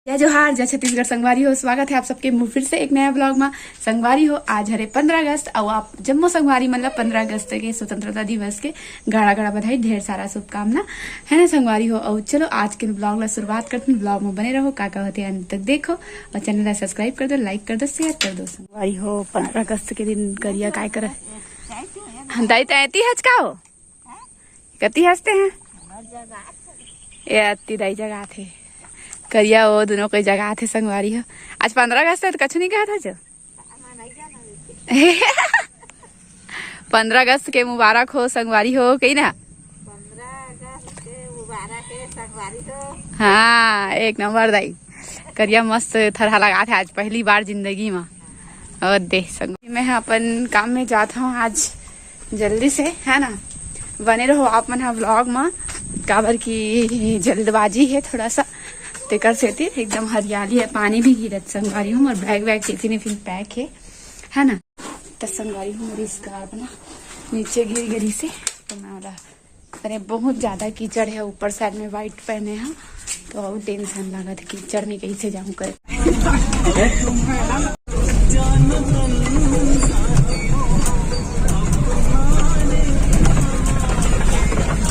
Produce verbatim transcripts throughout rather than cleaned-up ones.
जय जोहार, जय छत्तीसगढ़ संगवारी हो। स्वागत है आप सबके मुंह फिर से एक नया ब्लॉग में। संगवारी हो, आज हरे पंद्रह अगस्त, अउ आप जम्मो संगवारी मन ला पंद्रह अगस्त के स्वतंत्रता दिवस के गाड़ा गाड़ा बधाई, ढेर सारा शुभकामना, है ना संगवारी हो। अउ चलो आज के ब्लॉग ला शुरुआत करते हैं। ब्लॉग में बने रहो, का का होते अंत तक देखो, अउ चैनल ला सब्सक्राइब कर दो, लाइक कर दो, शेयर कर दो। संगवारी हो, पंद्रह अगस्त के दिन करिया काय कर, दाई तैती हच का हो, कति हंसते हैं। ए अत्ती दाई जगात हे। करिया वो दोनों कोई जगात हे संगवारी हो। आज पंद्रह अगस्त है तो कछु नहीं कहा था जो। पंद्रह अगस्त के मुबारक हो संगवारी हो, कही ना। हाँ, एक नंबर दाई। करिया मस्त थरहा लगात हे आज पहली बार जिंदगी में। और दे संग मैं ह अपन काम में जात हूँ आज जल्दी से, है ना। बने रहो आप मन ह ब्लॉग में, काबर की जल्दबाजी है थोड़ा सा, तेकर सेती एकदम हरियाली है। पानी भी गिरत संगवारी हो, मोर बैग वैग टिफिन विफिन पैक है, है ना। त संगवारी हो, मोर scarf ना नीचे गिर गई से, तो मैं ओला अरे बहुत ज्यादा कीचड़ है, ऊपर साइड में व्हाइट पहने हैं तो और टेंशन लागत है कीचड़ में कैसे जाऊं कर।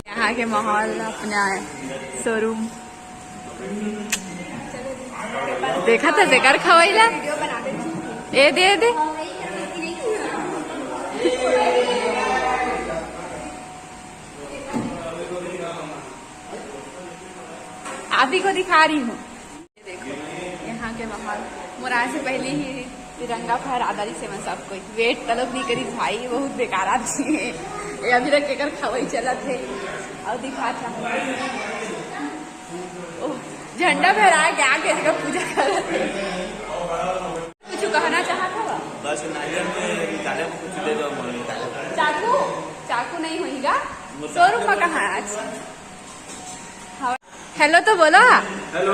यहाँ के माहौल अपना शोरूम देखा था जेकर खवाइला। ए दे, ए दे। आप ही को दिखा रही हूँ। देखो यहाँ के माहौल, मोर आए से पहले ही तिरंगा फहरा डारी से मैं सब कोई वेट तलब नहीं करी भाई, बहुत बेकार आदमी है ये। अभी तक एकर खवाई चलत है और दिखा था। ओ, झंडा फहराए के आगे जगह पूजा करत है। कुछ कहना चाहत हवा? बस नारियल में निकाले को कुछ दे दो, मोर निकाले। चाकू, चाकू नहीं होईगा। शोरूम में कहाँ आज? हेलो तो बोला। हेलो।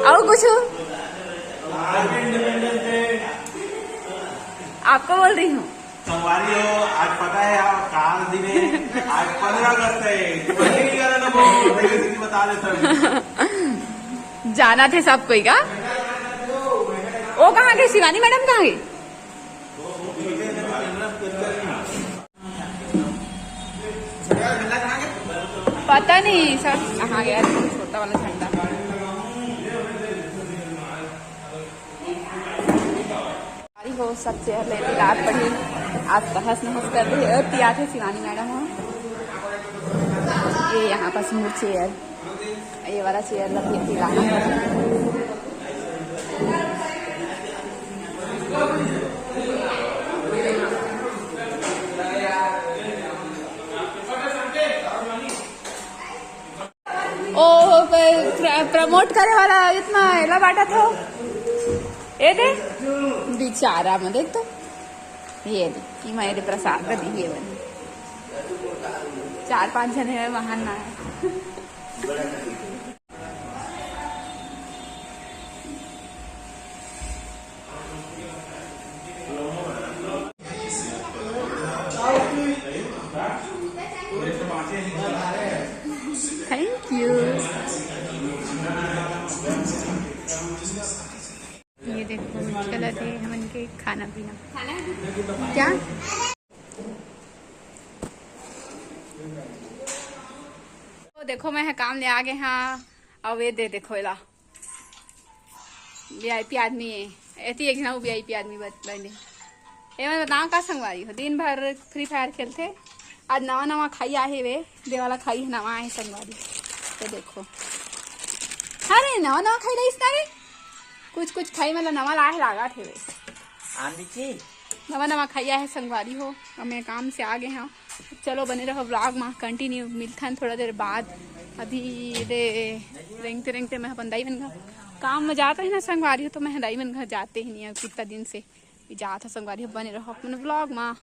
और कुछ? आपको बोल रही हूँ। संगवारी हो, आज पता है आप कहाँ दिन है? आज पंद्रह अगस्त है। पहले ही गाना ना बोलो, पहले से बता देता हूँ। जाना थे सब कोई का। वो कहाँ गई शिवानी मैडम, कहाँ गई? पता नहीं सर कहाँ गया छोटा वाला झंडा। अरे हो सब चेयर ले दिलात पड़ी। आज तहस नहस कर रही है, पिया थे शिवानी मैडम हो। ये यहाँ पास मोर चेयर, ये वाला चेयर लगी थी लाना। ओ, प्रमोट करे वाला इतना एला बांटा था। ए दे बेचारा में देख तो, ये दे कि मैं प्रसाद का दी ये वाली चार पांच जने है वहां ना। Thank you। ये देखो, चलत हे हमन के खाना पीना। क्या? तो देखो, मैं ह काम ले आ गे हाँ। अब ये दे देखो, एला वीआईपी आदमी है, एती एक झन वीआईपी आदमी बने। एमन बताओ का संगवारी हो, दिन भर फ्री फायर खेलथे। आज नवा नवा खाई आहे वे, दे वाला खाई है नवा आहे संगवारी। तो देखो, अरे नवा नवा खाई लाइस ना रे, कुछ कुछ खाई मतलब नवा लाए लागत हे वे। आंधी की नवा नवा खाई आहे संगवारी हो। अब मैं काम से आ गे हाँ, चलो बने रहो ब्लॉग में, कंटिन्यू मिलथन थोड़ा देर बाद। अभी दे रेंगते रेंगते मैं अपन दाई मन घर, काम में जात रही ना संगवारी हो, तो मैं दाई मन घर जाते ही नहीं अब कितना दिन से। जात ह संगवारी हो, बने रहो अपन ब्लॉग में।